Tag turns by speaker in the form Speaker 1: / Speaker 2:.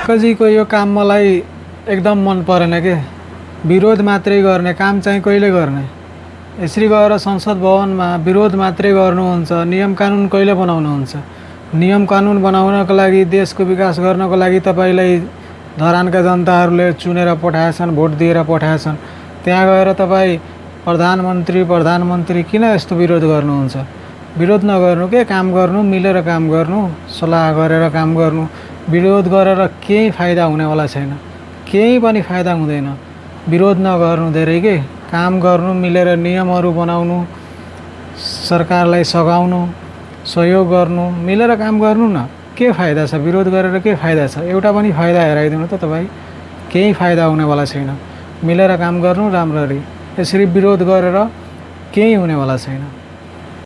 Speaker 1: कजीको यो काम मलाई एकदम मन परेन के। विरोध मात्रै गर्ने, काम चाहिँ कहिले गर्ने? यसरी गएर संसद भवनमा विरोध मात्रै गर्नुहुन्छ, नियम कानुन कहिले बनाउनुहुन्छ? नियम कानुन बनाउनको लागि, देशको विकास गर्नको लागि तपाईँलाई धरानका जनताहरूले चुनेर पठाएछन्, भोट दिएर पठाएछन्। त्यहाँ गएर तपाईँ प्रधानमन्त्री किन यस्तो विरोध गर्नुहुन्छ? विरोध नगर्नु के, काम गर्नु, मिलेर काम गर्नु, सल्लाह गरेर काम गर्नु। विरोध गरेर केही फाइदा हुनेवाला छैन, केही पनि फाइदा हुँदैन। विरोध नगर्नु धेरै के, काम गर्नु, मिलेर नियमहरू बनाउनु, सरकारलाई सघाउनु, सहयोग गर्नु, मिलेर काम गर्नु न। के फाइदा छ विरोध गरेर? के फाइदा छ? एउटा पनि फाइदा हेराइदिनु त तपाईँ। केही फाइदा हुनेवाला छैन। मिलेर काम गर्नु राम्ररी। यसरी विरोध गरेर केही हुनेवाला छैन।